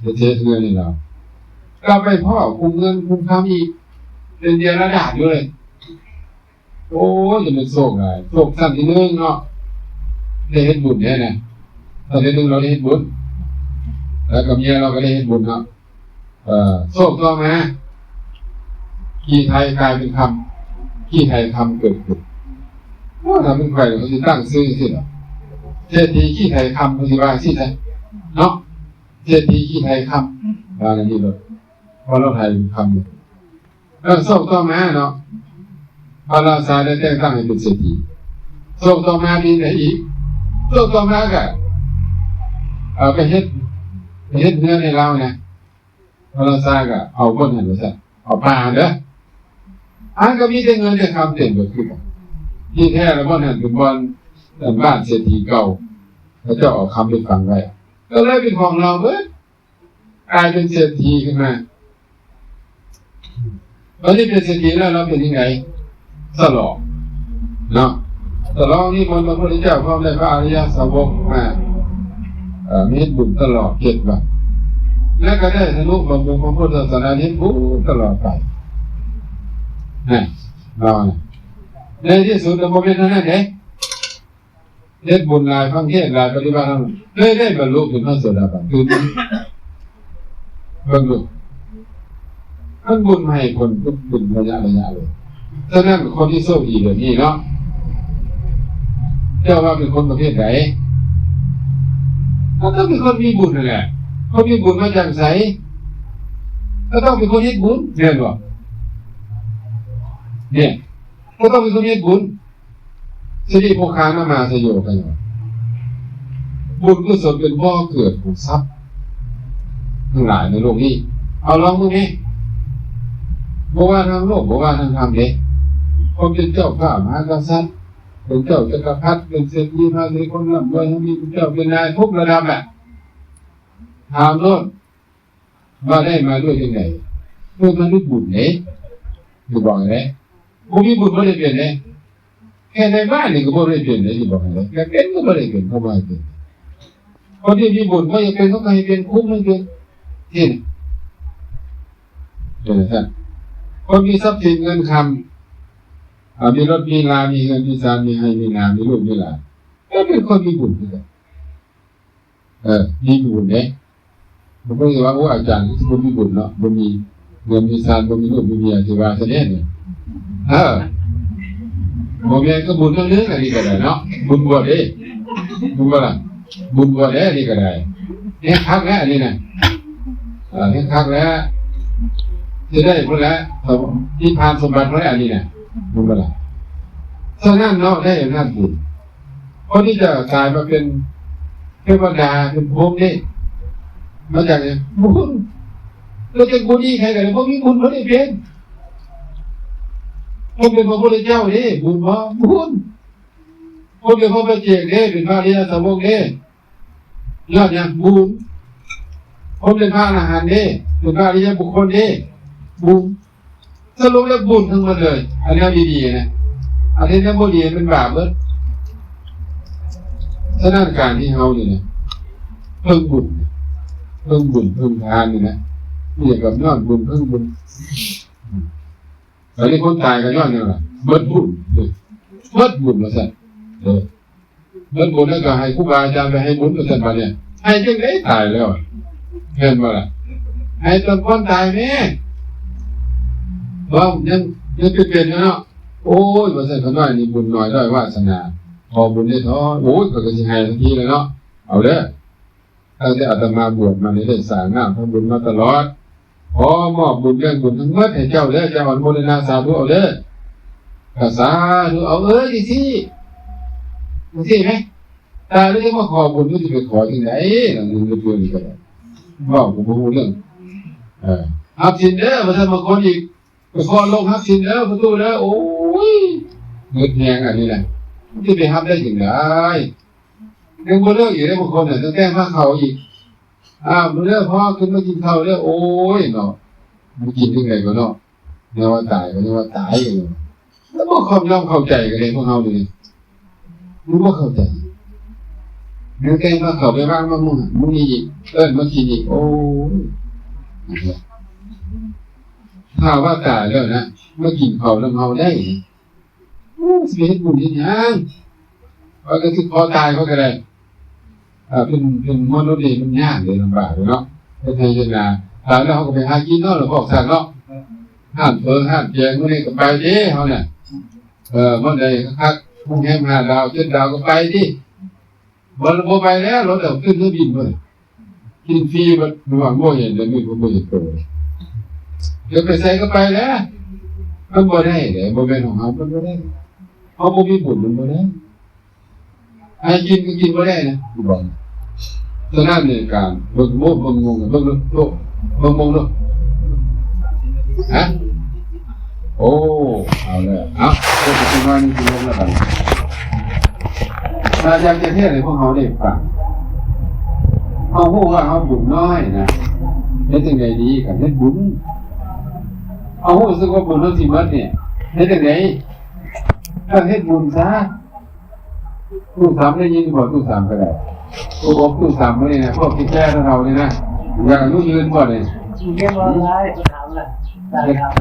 ເຮັດເຮືອນໃຫ້ລາວ ກໍໄປພໍ້ຄຸມເງິນຄຸມຄຳອີກ ເປັນເດຍລະດາດຢູ່ເລີຍ ໂອ້ຍ ຈະແມ່ນໂຊກຫຼາຍ ໂຊກຊັ້ນທີໜຶ່ງເນາະ ໄດ້ເຮັດບຸນແທ້ນະ ຊັ້ນທີໜຶ່ງລາວໄດ້ເຮັດບຸນ ແລ້ວກໍເມຍລາວກໍໄດ້ເຮັດບຸນເນາະ ເອີ ໂຊກຕໍ່ມາ ຂີ້ໄຖກາຍເປັນຄຳ ຂີ້ໄຖຄຳເກີດຂຶ້ນ ໂອ້ ຖ້າເປັນຂ້ອຍຂ້ອຍຊິຕັ້ງຊື່ຈັ່ງຊີ້ລະ ເສດຖີຂີ້ໄຖຄຳ ຂ້ອຍຊິວ່າຈັ່ງຊີ້ຊະເນາະ ເສດຖີຂີ້ໄຖຄຳ ວ່າຈັ່ງຊີ້ໂລດ ເພາະລາວໄຖເປັນຄຳຢູ່ ເອີ ໂຊກຕໍ່ມາເນາະ ພະລາຊາໄດ້ແຕ່ງຕັ້ງໃຫ້ເປັນເສດຖີ ໂຊກຕໍ່ມາມີຫຍັງອີກ ໂຊກຕໍ່ມາກໍ ເອີ ໄປເຮັດ ໄປເຮັດເຮືອນໃຫ້ລາວນະ ພະລາຊາກໍເອົາບ່ອນຫັ້ນວ່າຊັ້ນ ເອົາປ່າເດີ ອັນກໍມີແຕ່ເງິນແຕ່ຄຳເຕັມໄປຄືກັນ. ທີ່ແທ້ແລ້ວບ່ອນນັ້ນເປັນບ່ອນ ເປັນບ້ານເສດຖີເກົ່າ ເຂົາເຈົ້າເອົາຄຳໄປຝັງໄວ້ ກໍເລີຍເປັນຂອງລາວເບິດ ກາຍເປັນເສດຖີຂຶ້ນມາ. ຕອນນີ້ເປັນເສດຖີແລ້ວ ລາວເປັນຈັ່ງໃດ? ສະຫຼອງເນາະ ສະຫຼອງນິມົນພະພຸດທະເຈົ້າ ພ້ອມດ້ວຍພະອະລິຍະສາວົກມາ ເອີ ເຮັດບຸນສະຫຼອງເຈັດວັນ ແລ້ວກໍໄດ້ທະນຸບຳລຸງພະພຸດທະສາສະໜາ ເຮັດບຸນຕະຫຼອດໄປ ນະ ເນາະ. ໃນທີ່ສຸດລະບໍ່ແມ່ນເທົ່ານັ້ນເດ້ ເຮັດບຸນຫຼາຍ ຟັງເທດຫຼາຍ ປະຕິບັດທຳ ເລີຍໄດ້ບັນລຸເປັນພະໂສດາບັນ. ຄືເບິ່ງດູ ມັນບຸນໃຫ້ຜົນເປັນໄລຍະໆເລີຍ. ສະນັ້ນ ຄົນທີ່ໂຊກດີແບບນີ້ເນາະ ເຈົ້າວ່າເປັນຄົນປະເພດໃດ? ກໍຕ້ອງເປັນຄົນມີບຸນນັ້ນແຫຼະ. ຄົນມີບຸນມາຈາກໃສ? ກໍຕ້ອງເປັນຄົນເຮັດບຸນ ແມ່ນບໍ່? ເນາະ ກໍຕ້ອງເປັນຄົນເຮັດບຸນ. ສິລິໂພຄານະມາສະໂຍ ກໍຍັງວ່າ ບຸນກຸສົນເປັນບໍ່ເກີດຂອງຊັບທັງຫຼາຍໃນໂລກນີ້. ເອົາລອງເບິ່ງເດ້ ບໍ່ວ່າທາງໂລກ ບໍ່ວ່າທາງທຳເດ້ ຄວາມເປັນເຈົ້າຟ້າມະຫາກະສັດ ເປັນເຈົ້າຈັກກະພັດ ເປັນເສດຖີ ພະເສດ ຄົນລ່ຳລວຍ ເຮົາມີເປັນເຈົ້າເປັນນາຍ ທຸກລະດັບແຫຼະ. ຖາມໂລດ ວ່າໄດ້ມາດ້ວຍຈັ່ງໃດ? ດ້ວຍມະນຸດບຸນເດ້ ຊິບອກໃຫ້ເດ້. ບໍ່ມີບຸນບໍ່ໄດ້ເປັນເດ້. ແຄ່ໃນບ້ານນີ້ກໍບໍ່ໄດ້ເປັນເດ້ ຊິບອກໃຫ້ເດ້. ແຄ່ເປັນກໍບໍ່ໄດ້ເປັນ ເຂົາບໍ່ໃຫ້ເປັນ. ຄົນທີ່ມີບຸນບໍ່ຢາກເປັນ ເຂົາກໍໃຫ້ເປັນ ຄຸມໃຫ້ເປັນ. ນີ້ ເປັນຈັ່ງຊັ້ນ. ຄົນມີຊັບສິນເງິນຄຳ ອາ ມີລົດມີລາ ມີເຮືອນມີຊານ ມີໄຮ່ມີນາ ມີລູກມີຫຼານ ກໍເປັນຄົນມີບຸນຄືກັນ. ເອີ ມີບຸນເດ້. ບາງຄົນກໍວ່າ ໂອ້ ອາຈານຄືຊິບໍ່ມີບຸນເນາະ ບໍ່ມີເງິນມີຊານ ບໍ່ມີລູກມີເມຍ ຊິວ່າຊັ້ນເດ້. ເອີ ບໍ່ແມ່ນກໍບຸນຢ່າງໜຶ່ງ ອັນນີ້ກໍໄດ້ເນາະ ບຸນບວດເດ້ ແມ່ນບໍ່ລະ? ບຸນບວດເດ້ ອັນນີ້ກໍໄດ້. ແຮງຄັກແລ້ວ ອັນນີ້ນະ ເອີ ແຮງຄັກແລ້ວ ຊິໄດ້ພຸ້ນແຫຼະ ນິບພານສົມບັດພຸ້ນແຫຼະ ອັນນີ້ນະ ແມ່ນບໍ່ລະ? ສະນັ້ນເນາະ ໄດ້ອຳນາດບຸນ ຄົນທີ່ຈະກາຍມາເປັນເທວະດາ ເປັນພົມນີ້ ມາຈາກຫຍັງ? ບຸນ. ແລ້ວຈະບຸນອີ່ໃດກໍໄດ້ ບໍ່ມີບຸນບໍ່ໄດ້ເປັນ. ຄົນເປັນພະພຸດທະເຈົ້າເດ້ ບຸນບໍ່? ບຸນ. ຄົນເປັນພະປາເຈກເດ້ ເປັນພະອະລິຍະສາວົກເດ້ ຍ້ອນຫຍັງ? ບຸນ. ຄົນເປັນພະອະລະຫັນເດ້ ເປັນພະອະລິຍະບຸກຄົນເດ້ ບຸນ. ສະຫຼຸບແລ້ວບຸນທັງໝົດເລີຍ ອັນແນວດີໆນະ ອັນທີ່ແນວບໍ່ດີມັນບາບເບິດ. ສະນັ້ນການທີ່ເຮົານີ້ນະ ເພິ່ງບຸນ ເພິ່ງບຸນເພິ່ງທານນີ້ນະ ມີຫຍັງກໍຍ້ອນບຸນ ເພິ່ງບຸນ. ບາດນີ້ຄົນຕາຍກໍຍ້ອນຫຍັງລະ? ເບິດບຸນ ເບິດບຸນວ່າຊັ້ນ ເອີ. ເບິດບຸນແລ້ວກໍໃຫ້ຄູບາອາຈານໄປໃຫ້ບຸນວ່າຊັ້ນ ບາດນີ້ໃຫ້ຈັ່ງໃດຕາຍແລ້ວ ແມ່ນບໍ່ລະ? ໃຫ້ຕອນກ່ອນຕາຍແມ້ ເວົ້າຍັງ ຍັງເປັນໆຢູ່ເນາະ. ໂອ້ຍ ວ່າຊັ້ນ ຂ້ານ້ອຍນີ້ບຸນໜ້ອຍດ້ອຍວາສະໜາ ຂໍບຸນແດ່ເທາະ. ໂອ້ຍ ຂ້ອຍກໍຊິໃຫ້ທັນທີແລ້ວເນາະ ເອົາເດີ. ຕັ້ງແຕ່ອາດຕະມາບວດມານີ້ ໄດ້ສ້າງນາມທຳບຸນມາຕະຫຼອດ ຂໍມອບບຸນແບ່ງບຸນທັງໝົດໃຫ້ເຈົ້າເດີ ເຈົ້າອະນຸໂມທະນາສາທຸເອົາເດີ. ກໍສາທຸເອົາ ເອີ ຈັ່ງຊີ້ ຈັ່ງຊີ້ແມ ຕາຍແລ້ວຈະມາຂໍບຸນ ມັນຊິໄປຂໍຈັ່ງໃດ? ລະເລື່ອງນີ້ກໍໄດ້ ເວົ້າກໍບໍ່ຮູ້ເລື່ອງ. ເອີ ຮັບສິນເດີ ວ່າຊັ້ນ. ບາງຄົນອີກ ໄປຂໍລົງຮັບສິນເດີ ພໍ່ຕູ້ເດີ ໂອ້ຍ ເໝິດແຮງອັນນີ້ນະ ມັນຊິໄປຮັບໄດ້ຈັ່ງໃດ? ຍັງບໍ່ເລີກອີກເດ້ ບາງຄົນນະ ຕັ້ງແຕ່ມາເຂົ້າອີກ ອ້າວ ມາເດີພໍ່ ຂຶ້ນມາກິນເຂົ້າເດີ. ໂອ້ຍເນາະ ມັນກິນຈັ່ງໃດກໍເນາະ ແນວວ່າຕາຍກໍຍັງວ່າຕາຍຢູ່. ແລ້ວບໍ່ຄວາມຍອມເຂົ້າໃຈກັນເດ້ ພວກເຮົານີ້ ມັນບໍ່ເຂົ້າໃຈ. ຍັງແຕ່ມາເຂົ້າໄປວາງມາມຸງຫັ້ນມຸງນີ້ອີກ ເອີ້ນມາກິນອີກ. ໂອ້ຍ ຖ້າວ່າຕາຍແລ້ວນະ ມາກິນເຂົ້ານຳເຮົາໄດ້ ໂອ້ ຊິໄປເຮັດບຸນເຮັດຫຍັງ? ຂ້ອຍກໍຊິຂໍຕາຍຂ້ອຍກໍໄດ້. ເອີ ເປັນ ເປັນມະນຸດນີ້ມັນຍາກເດ້ ລຳບາກເດ້ເນາະ ເຮັດໄຮ່ເຮັດນາ. ຕາຍແລ້ວເຮົາກໍໄປຫາກິນເນາະ ລະພອກສັດເນາະ ຮ້ານເຝີຮ້ານແກງ ມື້ນີ້ກໍໄປເດ້ເຮົານະ. ເອີ ບ່ອນໃດຄັກໆ ໂຮງແຮມຫ້າດາວເຈັດດາວກໍໄປຕິ. ບໍ່ ບໍ່ໄປແລ້ວ ລົດແລ້ວຂຶ້ນເຮືອບິນເບິ່ງ ກິນຟຣີເບິດ. ມັນວ່າບໍ່ເຫັນເດ້ ມີຜູ້ບໍ່ເຫັນໂຕ ຈະໄປໃສກໍໄປແຫຼະ. ມັນບໍ່ໄດ້ເດ້ ບໍ່ແມ່ນຂອງເຮົາ ມັນບໍ່ໄດ້. ເຮົາບໍ່ມີບຸນ ມັນບໍ່ໄດ້. ໃຫ້ກິນກໍກິນບໍ່ໄດ້ນະ ບອກ. ສະນັ້ນໃນການເບິ່ງໂມ ເບິ່ງມຸງ ເບິ່ງໂລກ ເບິ່ງມຸງໂລກ ຮະ? ໂອ້ ເອົາແລ້ວ ເອົາ ເບິ່ງຈັກໜ້ອຍໜຶ່ງຊິລົງແລ້ວບັດນີ້. ຖ້າຢາກຈະເທດໃຫ້ພວກເຮົາໄດ້ຟັງ ເຮົາຮູ້ວ່າເຮົາບຸນນ້ອຍນະ ເຮັດຈັ່ງໃດດີ? ກໍເຮັດບຸນ. ເຮົາຮູ້ສຶກວ່າບຸນເຮົາຊິໝົດນີ້ ເຮັດຈັ່ງໃດ? ກໍເຮັດບຸນຊະ. ຕູ້ສາມໄດ້ຍິນບໍ່? ຕູ້ສາມກໍໄດ້ ຕູ້ອົບຕູ້ສາມມື້ນີ້ນະ ພວກທີ່ແກ່ເຖົ້າໆນີ້ນະ ຢາກອາຍຸຍືນບໍ່ນີ້? ຢາກອາ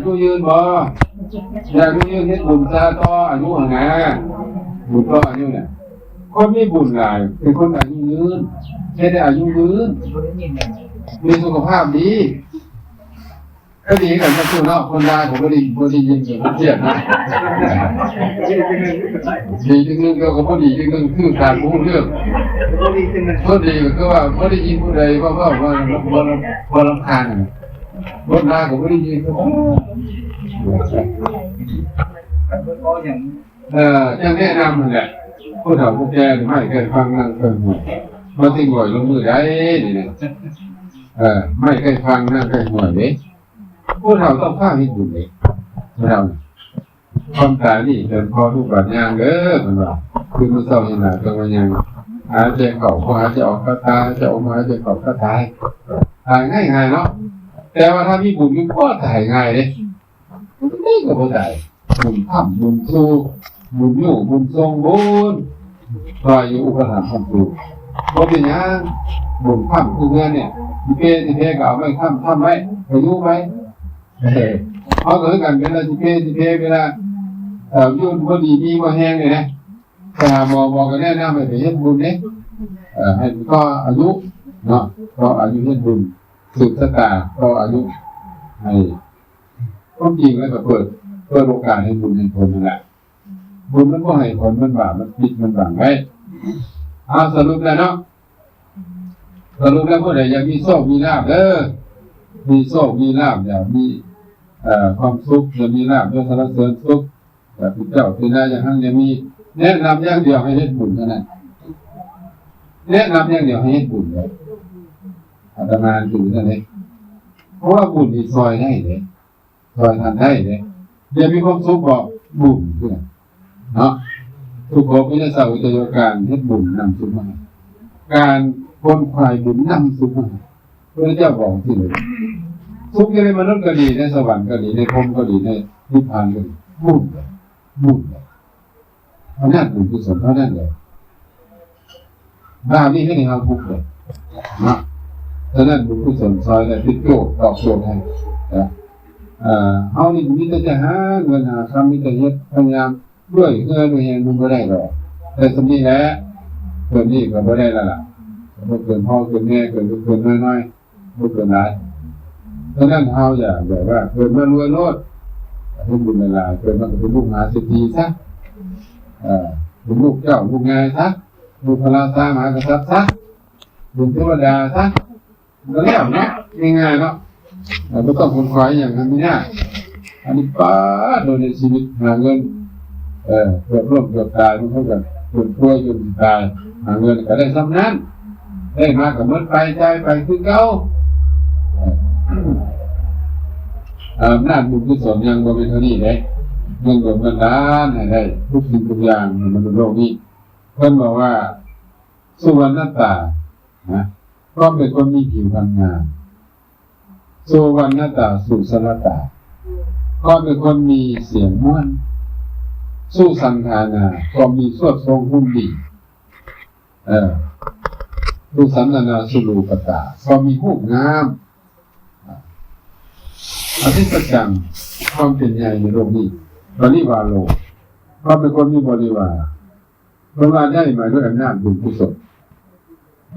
ຍຸຍືນບໍ່? ຢາກອາຍຸຍືນ ເຮັດບຸນຊະຕໍ່ອາຍຸຫັ້ນນະ ບຸນຕໍ່ອາຍຸນະ. ຄົນມີບຸນຫຼາຍເປັນຄົນອາຍຸຍືນ ເຮັດໃຫ້ອາຍຸຍືນ ມີສຸຂະພາບດີ. ກໍດີກັນມາສູ່ເນາະ ຄົນລາວກໍບໍ່ໄດ້ ບໍ່ໄດ້ຍິນ ກໍບໍ່ຄຽດນະ ດີຈັ່ງໜຶ່ງ ກໍບໍ່ດີຈັ່ງໜຶ່ງ ຄືການບໍ່ຮູ້ເລື່ອງ. ບໍ່ດີກໍຄືວ່າບໍ່ໄດ້ຍິນຜູ້ໃດເວົ້າ ເວົ້າ ເວົ້າ ບໍ່ ບໍ່ລຳຄານນະ ຄົນລາວກໍບໍ່ໄດ້ຍິນ. ເອີ ເອີ ຈັ່ງແນະນຳຫັ້ນແຫຼະ ຜູ້ເຖົ້າຜູ້ແກ່ ໄມ້ໃກ້ຝັ່ງ ນັ່ງໃກ້ຫ້ວຍ ມາຕິງຫວຍລົງມືໄດ້ນີ້ນະ. ເອີ ໄມ້ໃກ້ຝັ່ງ ນັ່ງໃກ້ຫ້ວຍເດ້. ຜູ້ເຖົ້າຕ້ອງພາເຮັດບຸນເດ້ ຜູ້ເຖົ້າ. ຄວາມຕາຍນີ້ເປັນພໍ່ລູກບາດຍ່າງເດີ ເພິ່ນວ່າ. ຄືມື້ເຊົ້າເຫັນໜ້າຕ້ອງມາຍ່າງ ຫາແຕ່ເຂົ້າ ບໍ່ຫາແຕ່ອອກກະຕາຍ ຈະອອກມາຫາແຕ່ເຂົ້າກະຕາຍ. ຕາຍງ່າຍໆເນາະ ແຕ່ວ່າຖ້າມີບຸນນີ້ບໍ່ຕາຍງ່າຍເດ້ ຈັ່ງໃດກໍບໍ່ຕາຍ. ບຸນຄ້ຳບຸນຊູ ບຸນຍູ້ບຸນສົ່ງບຸນ ຊ່ອຍຢູ່ອຸປະຖຳຄ້ຳຊູ. ບໍ່ເປັນຫຍັງ ບຸນຄ້ຳຄືເຮືອນນີ້ ຊິເປຊິເພກໍເອົາໄມ້ຄ້ຳຄ້ຳໄວ້ ໃຫ້ຢູ່ໄປ. ເອີ ເຮົາກໍຄືກັນ ເວລາຊິເປຊິເພ ເວລາ ເອີ ຢູ່ບໍ່ດີມີບໍ່ແຮງນີ້ນະ ໄປຫາໝໍ ໝໍກໍແນະນຳໃຫ້ໄປເຮັດບຸນເດ້ ເອີ ໃຫ້ຕໍ່ອາຍຸເນາະ ຕໍ່ອາຍຸເຮັດບຸນ ສືບຊະຕາ ຕໍ່ອາຍຸໃຫ້. ຄວາມຈິງແລ້ວກໍເປີດ ເປີດໂອກາດໃຫ້ບຸນໃຫ້ຜົນນັ້ນແຫຼະ. ບຸນມັນບໍ່ໃຫ້ຜົນ ມັນບາບ ມັນປິດ ມັນບັງໄວ້. ເອົາ ສະຫຼຸບແລ້ວເນາະ ສະຫຼຸບແລ້ວ ຜູ້ໃດຢາກມີໂຊກມີລາບເດີ ມີໂຊກມີລາບ ຢາກມີ ເອີ ຄວາມສຸກ ຢາກມີລາບ ຢາກສັນລະເສີນສຸກ ຢາກເປັນເຈົ້າເປັນນາຍ ຢ່າງຫັ້ນຢ່າງນີ້ ແນະນຳຢ່າງດຽວໃຫ້ເຮັດບຸນເທົ່ານັ້ນ. ແນະນຳຢ່າງດຽວໃຫ້ເຮັດບຸນເດີ ອາດຕະມາຖືຊັ້ນເດ້. ເພາະວ່າບຸນນີ້ຊ່ອຍໄດ້ເດ້ ຊ່ອຍທ່ານໄດ້ເດ້. ຢາກມີຄວາມສຸກກໍບຸນເພື່ອນເນາະ. ສຸໂຂ ປັນຍະສາ ອຸດຈະໂຍ ການເຮັດບຸນນຳສຸກມາໃຫ້ ການຂົນຂວາຍບຸນນຳສຸກມາໃຫ້. ພະເຈົ້າບອກຈັ່ງຊີ້ເລີຍ. ສຸກຢູ່ໃນມະນຸດກໍດີ ໃນສະຫວັນກໍດີ ໃນພົມກໍດີ ໃນນິບພານກໍດີ ບຸນເລີຍ ບຸນເລີຍ. ອຳນາດບຸນກຸສົນເທົ່ານັ້ນເລີຍ. ບາບນີ້ເຮັດໃຫ້ເຮົາທຸກເລີຍເນາະ. ສະນັ້ນບຸນກຸສົນຊ່ອຍໄດ້ ເປັນໂຈດ ຕອບໂຈດໃຫ້ນະ. ເອີ ເຮົານີ້ມີແຕ່ຈະຫາເງິນຫາຄຳ ມີແຕ່ເຮັດ ພະຍາຍາມດ້ວຍເຫື່ອດ້ວຍແຮງ ມັນບໍ່ໄດ້ດອກ. ໄດ້ສ່ຳນີ້ແຫຼະ ເກີນນີ້ກໍບໍ່ໄດ້ແລ້ວລະ. ບໍ່ເກີນພໍ່ເກີນແມ່ ເກີນເລັກເກີນນ້ອຍ ບໍ່ເກີນຫຼາຍ. ສະນັ້ນເຮົາຢ່າແບບວ່າເກີດມາລວຍໂລດ ເຮັດບຸນຫຼາຍໆ ເກີດມາກໍເປັນລູກມະຫາເສດຖີຊະ ເອີ ເປັນລູກເຈົ້າລູກນາຍຊະ ເປັນພະລາຊາມະຫາກະສັດຊະ ເປັນເທວະດາຊະ ກໍແລ້ວເນາະ. ງ່າຍໆເນາະ ເອີ ບໍ່ຕ້ອງຂົນຂວາຍຫຍັງ ມັນມີໜ້າ. ອັນນີ້ປາດໂດຍໃນຊີວິດຫາເງິນ ເອີ ເກືອບລົ້ມເກືອບຕາຍ ບາງຄົນກໍຈົນປ່ວຍຈົນຕາຍ ຫາເງິນກໍໄດ້ສ່ຳນັ້ນ ໄດ້ມາກໍໝົດໄປ ຈ່າຍໄປຄືເກົ່າ. ອຳນາດບຸນກຸສົນຍັງບໍ່ແມ່ນເທົ່ານີ້ເດ້ ຍັງດົນບັນດານໃຫ້ໄດ້ທຸກສິ່ງທຸກຢ່າງໃນມະນຸດໂລກນີ້. ເພິ່ນບອກວ່າ ສຸວັນນະຕາ ນະ ຄວາມເປັນຄົນມີຜິວພັນງາມ. ສຸວັນນະຕາ ສຸສັນນະຕາ ຄວາມເປັນຄົນມີສຽງມ່ວນ. ສຸສັນທານາ ຄວາມມີສວດຊົງຮຸ່ນດີ. ເອີ ສຸສັນທານາ ສຸຣູປະຕາ ຄວາມມີຮູບງາມ. ອະທິປັດຈັງ ຄວາມເປັນໃຫຍ່ໃນໂລກນີ້. ບໍລິວາໂລ ຄວາມເປັນຄົນມີບໍລິວານ. ເພາະວ່າໄດ້ມາດ້ວຍອຳນາດບຸນກຸສົນ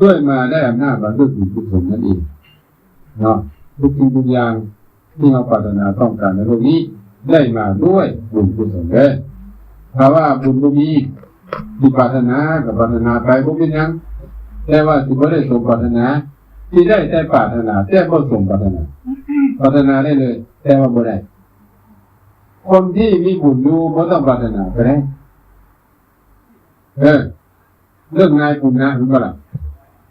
ດ້ວຍມາໄດ້ອຳນາດມາດ້ວຍບຸນກຸສົນນັ້ນເອງເນາະ. ທຸກສິ່ງທຸກຢ່າງທີ່ເຮົາປາດຖະໜາຕ້ອງການໃນໂລກນີ້ ໄດ້ມາດ້ວຍບຸນກຸສົນເດີ. ຖ້າວ່າບຸນບໍ່ມີ ຊິປາດຖະໜາກໍປາດຖະໜາໄປ ບໍ່ເປັນຫຍັງ, ແຕ່ວ່າຊິບໍ່ໄດ້ສົມປາດຖະໜາ, ຊິໄດ້ແຕ່ປາດຖະໜາ ແຕ່ບໍ່ສົມປາດຖະໜາ. ປາດຖະໜາໄດ້ເລີຍ ແຕ່ວ່າບໍ່ໄດ້. ຄົນທີ່ມີບຸນຢູ່ ບໍ່ຕ້ອງປາດຖະໜາກໍໄດ້. ເອີ ເລື່ອງງ່າຍປຸນນະ ເຫັນບໍ່ລະ?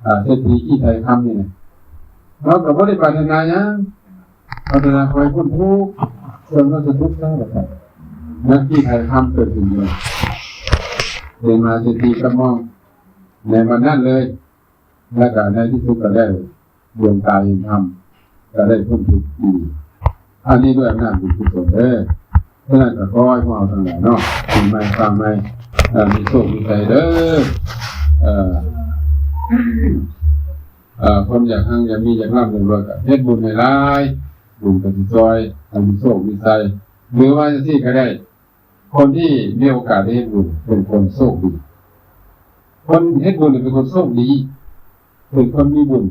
ອ່າ ເສດຖີຂີ້ໄຖຄຳນີ້ນະ ເຮົາກໍບໍ່ໄດ້ປາດຖະໜາຫຍັງ ປາດຖະໜາຂໍໃຫ້ພົ້ນທຸກ ສ່ວນເຮົາຈະທຸກຊະວ່າຊັ້ນ ນັກຂີ້ໄຖຄຳເກີດຂຶ້ນເລີຍ ເປັນມະຫາເສດຖີກັບມອງໃນວັນນັ້ນເລີຍ ແລ້ວກໍໃນທີ່ສຸດກໍໄດ້ ດວງຕາເຫັນທຳ ກໍໄດ້ພົ້ນທຸກອີກ ອັນນີ້ດ້ວຍອຳນາດບຸນກຸສົນເດີ. ສະນັ້ນກໍຂໍໃຫ້ພວກເຮົາທັງຫຼາຍເນາະ ປີໃໝ່ຟ້າໃໝ່ ເອີ ມີໂຊກມີໄຊເດີ ເອີ ເອີ ຄົນຢາກຮັ່ງຢາກມີ ຢາກລ່ຳຢາກລວຍ ກໍເຮັດບຸນໃຫ້ຫຼາຍ ບຸນກໍຊິຊ່ອຍໃຫ້ມີໂຊກມີໄຊ ຫຼືວ່າຈັ່ງຊີ້ກໍໄດ້. ຄົນທີ່ມີໂອກາດໄດ້ເຮັດບຸນເປັນຄົນໂຊກດີ ຄົນເຮັດບຸນເປັນຄົນໂຊກດີ ເປັນຄົນມີບຸນ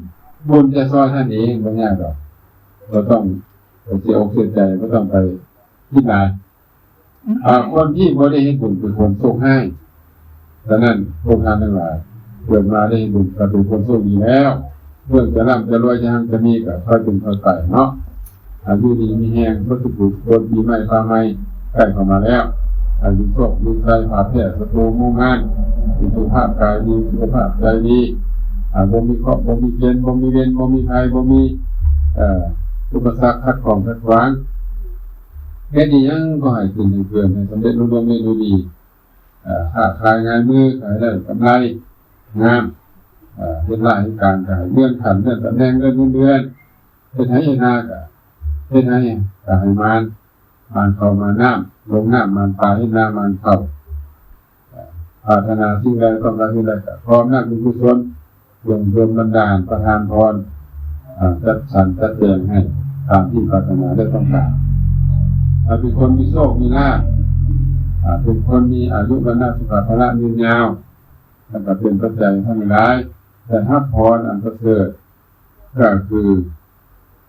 ບຸນຈະຊ່ອຍທ່ານເອງ ບໍ່ຍາກດອກ ບໍ່ຕ້ອງໄປເສຍອົກເສຍໃຈ ບໍ່ຕ້ອງໄປຄິດຫຼາຍ. ອາ ຄົນທີ່ບໍ່ໄດ້ເຮັດບຸນເປັນຄົນໂຊກຮ້າຍ. ສະນັ້ນ ພວກທ່ານທັງຫຼາຍ ເກີດມາໄດ້ເຮັດບຸນກໍເປັນຄົນໂຊກດີແລ້ວ. ເລື່ອງຈະລ່ຳຈະລວຍ ຈະຮັ່ງຈະມີ ກໍຄ່ອຍເປັນຄ່ອຍໄປເນາະ. ອາ ຢູ່ດີມີແຮງເບິດທຸກຜູ້ທຸກຄົນ ປີໃໝ່ຟ້າໃໝ່ໃກ້ເຂົ້າມາແລ້ວ ໃຫ້ມີໂຊກມີໄຊ ປາດແພ້ສັດຕູງູງານ ມີສຸຂະພາບກາຍດີ ສຸຂະພາບໃຈດີ ອາ ບໍ່ມີເຄາະ ບໍ່ມີເກນ ບໍ່ມີເວນ ບໍ່ມີໄພ ບໍ່ມີ ເອີ ອຸປະສັກຂັດຂ້ອງຂັດຂວາງ. ເຮັດອີ່ຫຍັງກໍໃຫ້ຂຶ້ນໃຫ້ເກີນ ໃຫ້ສຳເລັດລຸລ່ວງໄດ້ດ້ວຍດີ. ເອີ ຄ້າຂາຍງ່າຍມື ຂາຍໄດ້ກຳໄລງາມ ເອີ ເຮັດລາເຮັດການກໍໃຫ້ເລື່ອນຂັ້ນ ເລື່ອນຕຳແໜ່ງ ເລື່ອນເງິນເດືອນ ເຮັດໄຮ່ເຮັດນາກໍເຮັດໄຮ່ກໍໃຫ້ໝານ ໝານເຂົ້າໝານນ້ຳ ລົງນ້ຳໝານປາ ເຮັດນາໝານເຂົ້າ. ເອີ ປາດຖະໜາສິ່ງໃດ ຕ້ອງການສິ່ງໃດ ກໍຂໍອຳນາດບຸນກຸສົນ ຈົ່ງດົນບັນດານ ປະທານພອນ ເອີ ຈັດສັນຈັດແຈງໃຫ້ຕາມທີ່ປາດຖະໜາ ແລະ ຕ້ອງການ ໃຫ້ເປັນຄົນມີໂຊກມີລາບ ເປັນຄົນມີອາຍຸ ວັນນະ ສຸຂະ ພະລະ ຍືນຍາວ ແລ້ວກໍເປັນປັດໄຈທັງຫຼາຍ ໄດ້ຮັບພອນອັນປະເສີດ ກໍຄື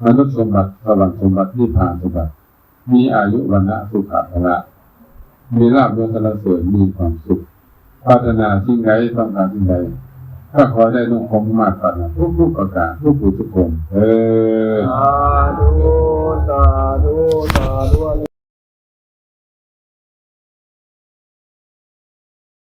ມະນຸດສົມບັດ ສະຫວັນສົມບັດ ນິບພານສົມບັດ ມີອາຍຸ ວັນນະ ສຸຂະ ພະລະ ມີລາບຍົດສັນລະເສີນ ມີຄວາມສຸກ ປາດຖະໜາສິ່ງໃດ ຕ້ອງການສິ່ງໃດ ກໍຂໍໃຫ້ໄດ້ສົມຄວາມມຸ່ງມາດປາດຖະໜາ ທຸກໆປະການ ທຸກຜູ້ທຸກຄົນເທີ້ນ. ສາທຸ ສາ